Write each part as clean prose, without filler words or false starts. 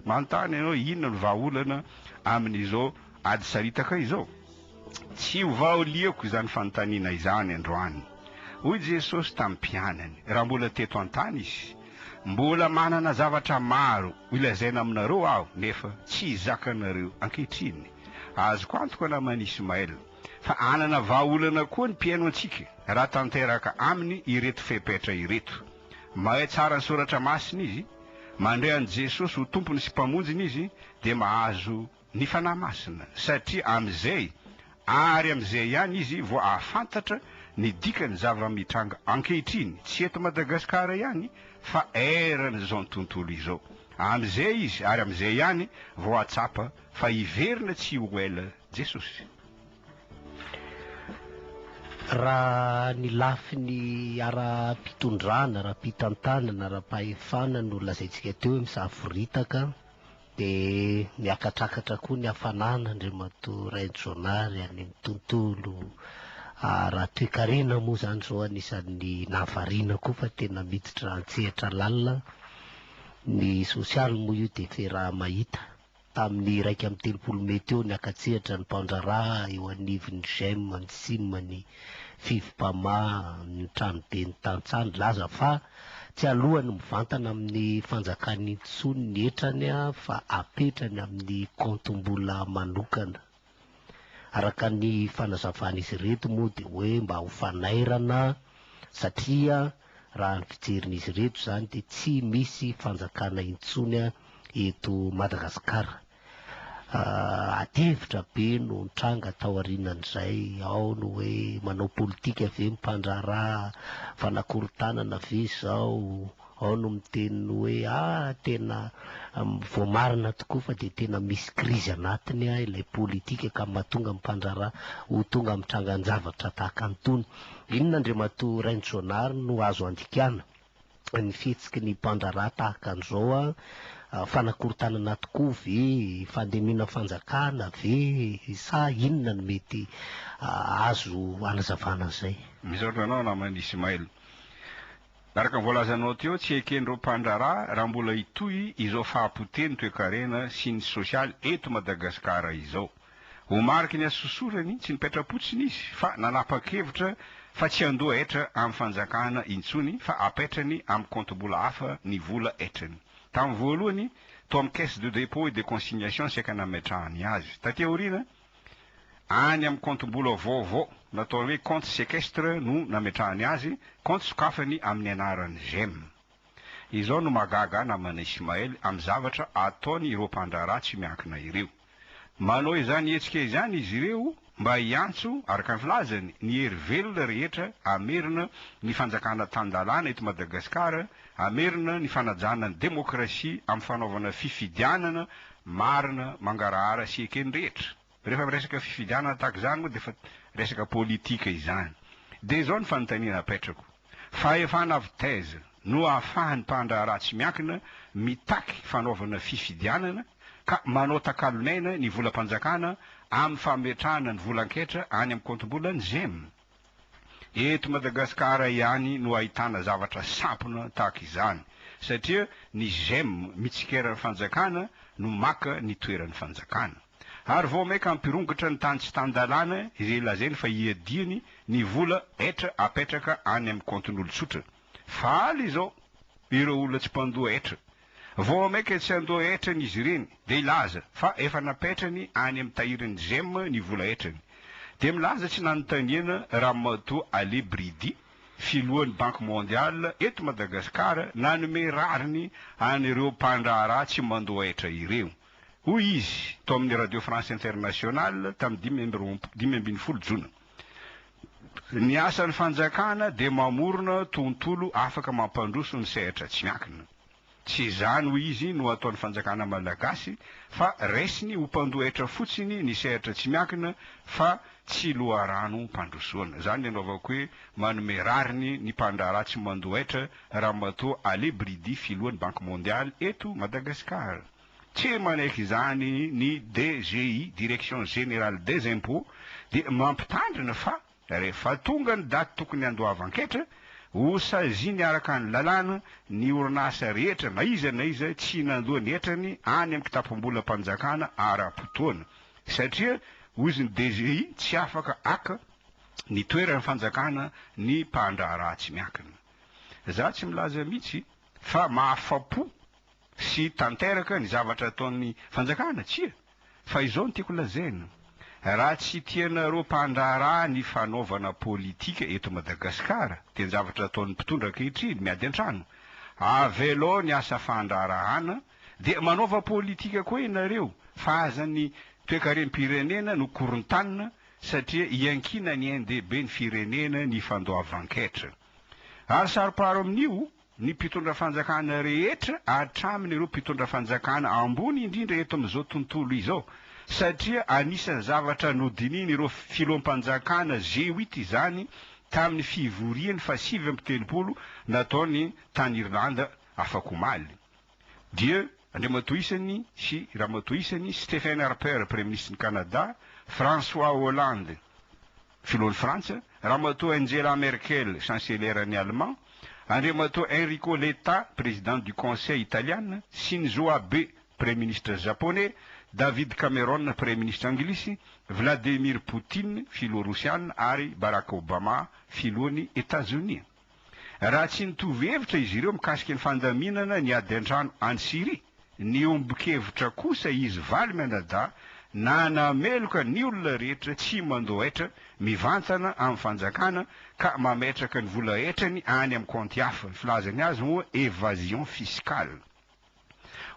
Manontany ianao inona no vahaolana amin'izao ady saritaka izao? Tsy ho vahaoliako izany fanontaniana izany androany. Hoy Jesosy tamin'ny mpianany, raha mbola teto an-tany Izy, Mbola manana zavatra maro holazaina aminareo Aho, nefa tsy zakanareo ankehitriny. Azoko antoka naman'i Ismael, fa hanana vahaolana koa ny mpihaino antsika, raha tanteraka aminy ireto fepetra ireto. Mahay tsara ny Soratra Masina izy, mandray an'i Jesosy ho Tompony sy Mpamonjiny izy, dia mahazo ny Fanahy Masina, satria amin'izay ary amin'izay ihany izy vao hahafantatra ny dikan'ny zava-mitranga ankehitriny, tsy eto Madagasikara ihany fa eran'izao tontolo izao. Amin'izay izy ary amin'izay ihany vao hahatsapa fa hiverina tsy ho ela Jesosy. Raha ny lafiny ara-pitondrana, ara-pitantanana, ara-pahefana no lazaintsika teo hoe misavoritaka, Dia miakatrakatra koa ny hafanana Andriamatoa Rainjonary any amin'ny tontolo ara-toekarena moa izany izao anisan'ny nahavariana koa fa tena miditra an-tsehatra lalina. Ny sosialy moa io dia efa iaraha-mahita. Tamin'ny 31 mey teo niaka-tsehatra ny mpandraharaha eo anivon'ny Gem, ny Sim, ny Fivmpama, ny tranoben'ny tantsaha nilaza fa Tsy alohany mivantana amin'ny fanjakana intsony ny hetrany fa apetrany amin'ny kaontim-bola manokana. Araka ny fanazavan'izy ireto moa dia hoe mba ho fanairana satria raha ny fijerin'izy ireto izany dia tsy misy fanjakana intsony eto Madagasikara. Adihevitra be no nitranga taorianan'izay, ao ny hoe manao politika ve ny mpandraharaha, fanakorontanana ve izao, ao no miteny ny hoe ah tena voamarina tokoa fa dia tena misy krizy anatiny ilay politika ka mahatonga ny mpandraharaha ho tonga amin'ny trangan-javatra tahaka an'itony. Inona Andriamatoa Rainitsonary no azo andikana? ny fihetsiky ny mpandraharaha tahaka an'izao an, fanakorontanana tokoa ve, fandemena fanjakana ve sa inona no mety azo hanazavana an'izay? Misaotra anao namana Ismaël. Araka ny voalazanao teo, tsy eken'ireo mpandraharaha raha mbola hitohy izao fahapotehan'ny toekarena sy ny sosialy eto Madagasikara izao. Ho mariky ny hasosorany, tsy nipetra-potsiny izy fa nanapa-kevitra fa tsy handoa hetra amin'ny fanjakana intsony fa apetrany amin'ny kaontim-bola hafa ny vola hetrany. Tamin'ny voalohany, tao amin'ny Caisse de dépôt et de consignation saika nametrahany azy. Taty aoriana, any amin'ny kaontim-bola vaovao natao hoe compte séquestre no nametrahany azy, kaonty sokafany amin'ny anaran'ny Gem. Izao no mahagaga ahy namana Ismaël amin'ny zavatra ataony ireo mpandraharaha tsy miankina ireo. Manao izany hetsika izany izy ireo mba hiantso, araka ny filazany, ny hery velona rehetra hamerina ny fanjakana tan-dalàna eto Madagasikara, hamerina ny fanajana ny demokrasia amin'ny fanaovana fifidianana marina, mangarahara sy eken'ny rehetra. Rehefa miresaka fifidianana tahaka izany moa dia efa resaka politika izany. Dia izao ny fanontaniana apetrako, fahefana avy taiza no ahafahan'ny mpandraharaha tsy miankina mitaky fanaovana fifidianana ka manao takalon'aina ny volam-panjakana amin'ny fametrahana ny volan-ketra any amin'ny kaontim-bolan'ny Gem? Eto Madagasikara ihany no ahitana zavatra sampona tahaka izany satria ny Gem mitsikera ny fanjakana no maka ny toeran'ny fanjakana. Ary vao maika hampirongatra ny tany tsy tan-dalàna izay lazainy fa iadiany ny vola hetra apetraka any amin'ny kaontin'olon-tsotra. Faly izao ireo olona tsy mpandoa hetra. Vao maika tsy handoa hetrany izy ireny dia hilaza fa efa napetrany any amin'ny tahirin'ny Gem ny vola hetrany. Dia milaza tsy nanontaniana Ramatoa Ali Bridi, filohan'ny Banque Mondiale eto Madagasikara nanome rariny an'ireo mpandraharaha tsy mandoa hetra ireo. Hoy izy tao amin'ny Radio France Internationale tamin'ny 15 jona. Ny asan'ny fanjakana dia mamorona tontolo afaka mampandroso ny sehatra tsy miankina. Tsy izany hoy izy no ataon'ny fanjakana malagasy fa raisiny ho mpandoa hetra fotsiny ny sehatra tsy miankina fa tsy loharanom-pandrosoana. Izany ny anaovako hoe manome rariny ny mpandraharaha tsy mandoa hetra Ramatoa Ali Bridi filohan'ny Banky Mondialy eto Madagasikara. Tsy manaiky izany ny DGI, Direction Générale des Impôts, dia mampitandrina fa rehefa tonga ny daty tokony handoavan-ketra, Hosaziany araka ny lalàna ny orinasa rehetra na iza na iza tsy nandoa ny hetrany any amin'ny kitapom-bolam-panjakana ara-potoana. Satria, hoy izy ny DGI, tsy afaka haka ny toeran'ny fanjakana ny mpandraharaha tsy miankina. Za tsy milaza mihitsy fa mahafapo sy tanteraka ny zavatra ataon'ny fanjakana, tsia, fa izao no tiako lazaina, raha tsy tianareo mpandraharaha ny fanaovana politika eto Madagasikara, dia ny zavatra ataon'ny mpitondra ankehitriny, miady an-trano, avelao ny asa fandraharahana, dia manaova politika koa ianareo, fa aza ny toekarem-pirenena no korontanina, satria iankinan'ny ain-dehibe ny firenena ny fandoavan-ketra. Ary saro-paro amin'io ny mpitondra fanjakana rehetra hatramin'ireo mpitondra fanjakana ambony indrindra eto amin'izao tontolo izao satria anisan'ny zavatra nodinihin'ireo filoham-panjakana G-huit izany tamin'ny fivoriany faha-39 nataony tany Irlanda afak'omaly. Dia Andriamatoa isany sy Ramatoa isany, Stephen Harper Praiminisitry ny Canada, François Hollande Filohan'i Frantsa, Ramatoa Angela Merkel Chancelière-n'ny Allemand, Andriamatoa Enrico Letta Président du Conseil Italiana, Shinzo Abe Praiminisitra Japoney, David Cameron Praiminisitra Anglisy, Vladimir Poutine Filoha Rosiana ary Barack Obama Filohan'i Etazonia. Raha tsy nitovy hevitra izy ireo mikasika ny fandaminana ny ady an-trano any Syria, niombon-kevitra kosa izy valo mianadahy nanameloka ny olona rehetra tsy mandoa hetra mivantana amin'ny fanjakana ka mametraka ny vola hetrany any amin'ny kaonty hafa, ny filazany azy moa evasion fiscale.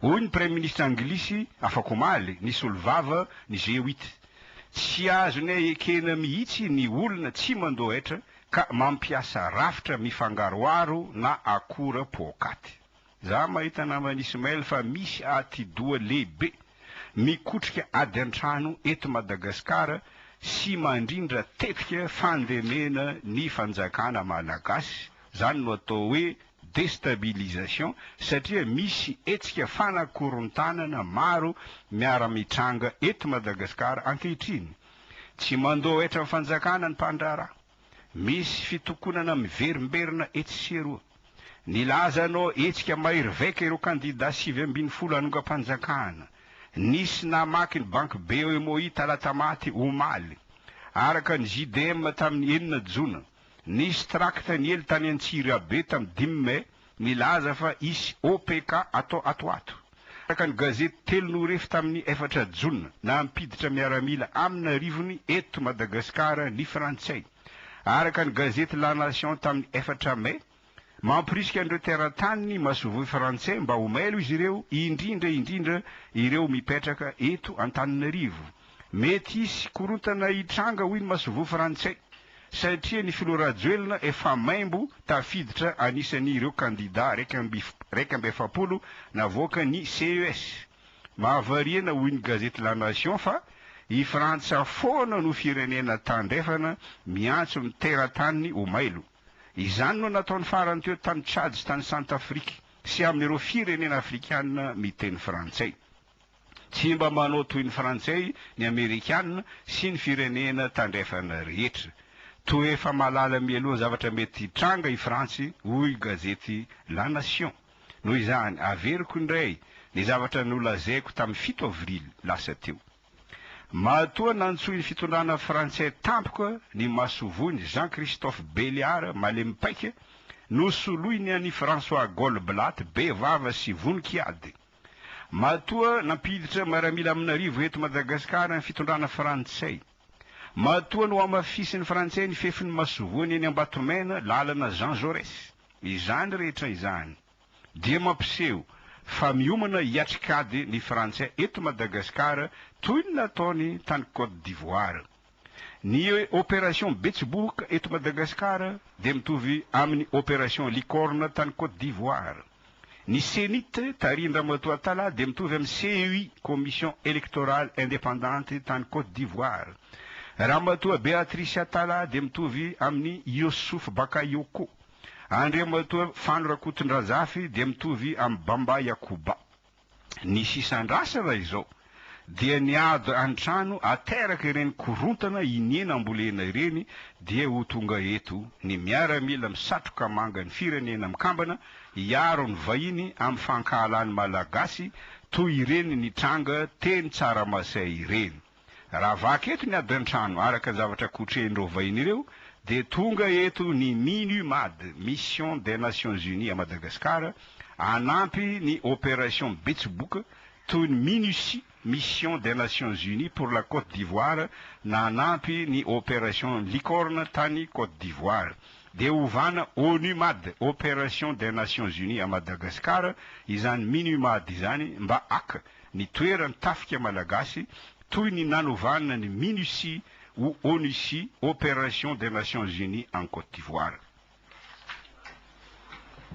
Hoy ny Praiminisitra anglisy afak'omaly, nisolovava ny G-huit, Tsy azonay ekena mihitsy ny olona tsy mandoa hetra ka mampiasa rafitra mifangaroharo na akora poakaty. Za mahita naman'i Ismaël fa misy atidoha lehibe mikotrika ady an-trano eto Madagasikara sy mandrindra tetika fandemena ny fanjakana malagasy, zany no atao hoe destabilisation satria misy hetsika fanakorontanana maro miara-mitranga eto Madagasikara ankehitriny. Tsy mandoa hetra amin'ny fanjakana ny mpandraharaha. Misy fitokonana miverimberina etsy sy eroa. Nilaza hanao hetsika mahery vaika ireo kandida 19 hanongam-panjakana. Nisy namaky ny banky BEMOI Talatamaty omaly. Araka ny JDM tamin'ny enina jona, Nisy trakta niely tany Antsirabe tamin'ny dimy mai nilaza fa hisy OPK atao ato ho ato. Araka ny gazety Telo no refy tamin'ny efatra jona, nampiditra miaramila amin'arivony eto Madagasikara ny Frantsay. Araka ny gazety La Nation tamin'ny efatra mai, mamporisika an'ireo teratany ny masoivoho frantsay mba ho mailo izy ireo, indrindra indrindra ireo mipetraka eto Antananarivo. Mety hisy korontana hitranga hoy ny masoivoho frantsay. Satria ny filoha Rajoelina efa maimbo tafiditra anisan'ny ireo kandida 41 navoakan'ny CES. Mahavariana hoy ny gazety La Nation fa i Frantsa foana no firenena tandrefana miantso ny terataniny ho mailo. Izany no nataony farany teo tany Tchad sy tany Santafrika sy amin'ireo firenena afrikana miteny frantsay. Tsy mba manao toy ny Frantsay ny Amerikana sy ny firenena tandrefana rehetra. Toa efa mahalala mialoha ny zavatra mety hitranga i Frantsy, hoy gazety La Nation. Noho izany, averiko indray ny zavatra nolazaiko tamin'ny fito avrily lasa teo. Matoa nantsoin'ny fitondrana frantsay tampoka ny masoivohony Jean-Christophe Belliard malemy paika, nosoloiny an'i François Goldblatt be vava sy vonon-kiady. Matoa nampiditra miaramila amin'arivo eto Madagasikara ny fitondrana frantsay. Matoa nohamafisin'ny frantsay ny fefin'ny masoivohony eny Ambatomena, lalana Jean Jaurès. Izany rehetra izany dia mampiseho fa miomana hiatrik'ady ny frantsay eto Madagasikara toy ny nataony tany Côte d'Ivoire. Ny opération Betsiboka eto Madagasikara dia mitovy amin'ny opération Licorne tany Côte d'Ivoire. Ny Cenit tarihin-dRamatoa Atallah dia mitovy amin'ny CEI, Commission Electorale Indépendante tany Côte d'Ivoire. Ramatoa Béatrice Atallah dia mitovy amin'i Youssouf Bakayoko. Andriamatoa Fano Rakotondrazafy dia mitovy amin'i Bamba Yacouba. Ny sisa andrasana izao. dia ny ady an-trano ateraka ireny korontana iniana ambolena ireny dia ho tonga eto ny miaramila misatroka manga ny firenena mikambana hiaro ny vahiny amin'ny fankahalan'ny Malagasy toy ireny nitranga teny Tsaramasay ireny. Raha vaky eto ny ady an-trano araka ny zavatra kotrehin'ireo vahiny ireo dia tonga eto ny Minumad, Mission des Nations Unies à Madagascar, hanampy ny Opération Betsiboka toy ny Minuci, Mission des Nations Unies pour la Côte d'Ivoire, nanampy ny Opération Licorne tany Côte d'Ivoire. Dia hovana Onumad, Opération des Nations Unies à Madagascar, izany Minumad izany mba haka ny toeran'ny tafika malagasy toy ny nanovana ny Minuci ho Onuci, Opération des Nations Unies en Côte d'Ivoire.